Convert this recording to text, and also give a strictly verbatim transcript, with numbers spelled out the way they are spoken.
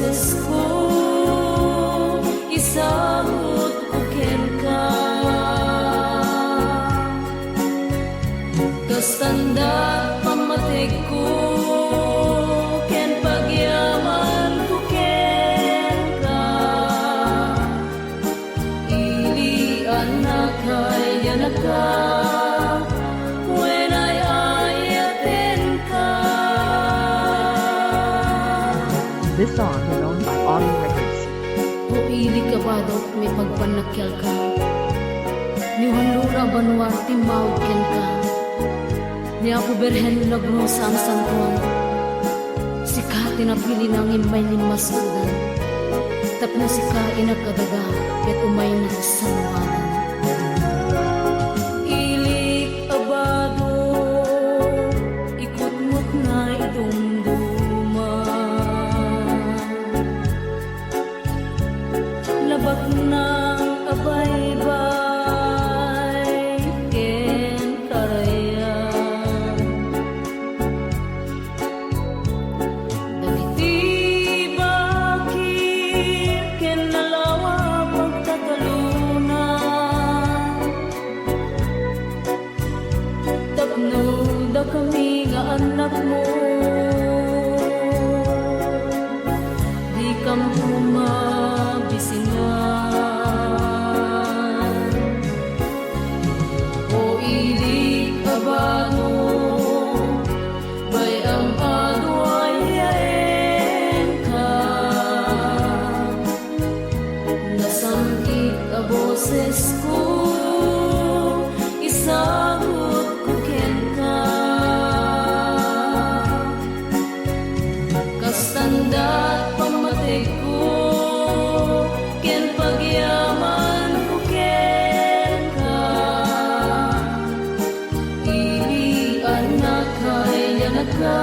Boses-ko, isagutko kenka. Kas tandat pammategko ken pagyamanko kenka. Ili, annak, ay-ayatenka, wen ay-ayatenka. This song is owned by Audio Records. O ili, kabadok, maipagbannak kenka. Ni Juan Luna Banuar, timmawag kenka. Ni Apo Birhen Milagrosa a San Juan, sika ti napili nangin may limmasodan, tapno sika inagkadaga ket umayna saluadan. Ilik a bado, ikutmot na idumduma. Nabaknang a baybay ken karayan. Dagiti bakil ken nalawa pagtatalona. Tapno dakami nga annakmo, dikam koma bisingan. O ilik a bado, bay-am a duayaenka. Nasam-it a bosesko, isagutko kenka. Kas tandat pammategko ken pagyamanko kenka. Ili, annak, ay-ayatenka,